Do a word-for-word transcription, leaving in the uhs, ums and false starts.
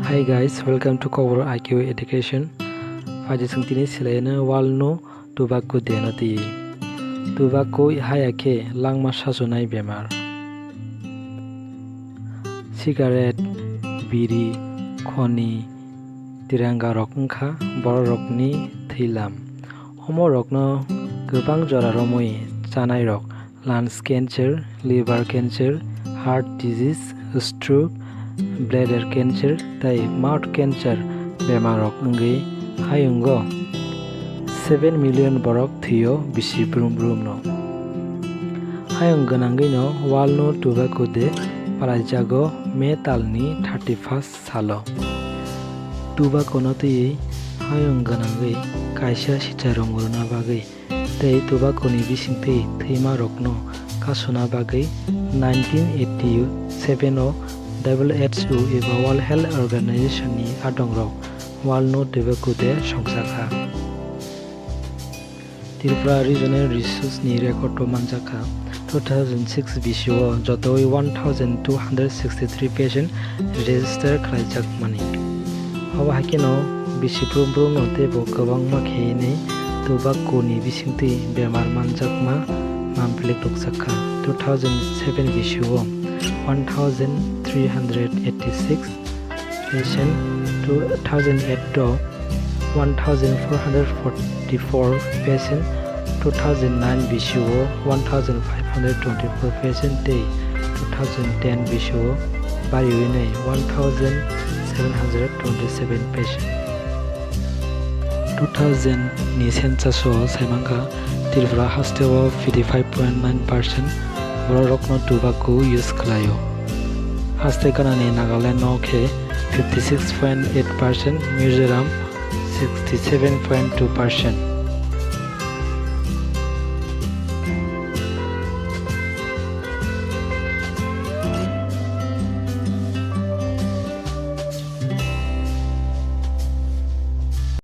Hi guys, welcome to Kokborok I Q Education. Phaidi chwng tini swlaino World No Tobacco Day no twi. Tobacco haya khe langma sachunai bemar. Cigarette, biri, khoni, tiranga rok wngkha bororokni thwilam. Omorokno kwbang jora romwi chanairok lungs cancer, liver cancer, heart disease, stroke, bladder cancer tei mouth cancer bemarrok wngwi hayungo seven million borok thwio bisi brum brumno. Hayung gwnangwino World No Tobacco Day palaijago May talni thirty-first salo. Tobacco no twiwi hayung gwnangwi kaisa sichairok rwna bagwi tei tobacco ni bisingtwi thwimarokno kasuna bagwi nineteen eighty-seven o W H O eba World Health Organization ni adongrok World No Tobacco Day songchakha. Tripura Regional Resource ni record o manjakha, two thousand six bisio jotoi one thousand two hundred sixty-three patient register khlaijak mani. Abo hai kheno bisi brum brumno teibo kwbangma khe hwnwi tobacco ni bisingtwi bemar manjakma mampli rwkjakha. Two thousand seven bisio one thousand three hundred eighty-six patient, two thousand eight o one thousand four hundred forty-four patient, two thousand nine bisio one thousand five hundred twenty-four patient tei two thousand ten bisio bariwi nai one thousand seven hundred twenty-seven patient. Two thousand ni census o saimankha Tripura hasteo fifty-five point nine percent bororokno tobacco use khlaio. Haste ganani Nagaland o khe fifty-six point eight percent, Mizoram sixty-seven point two percent.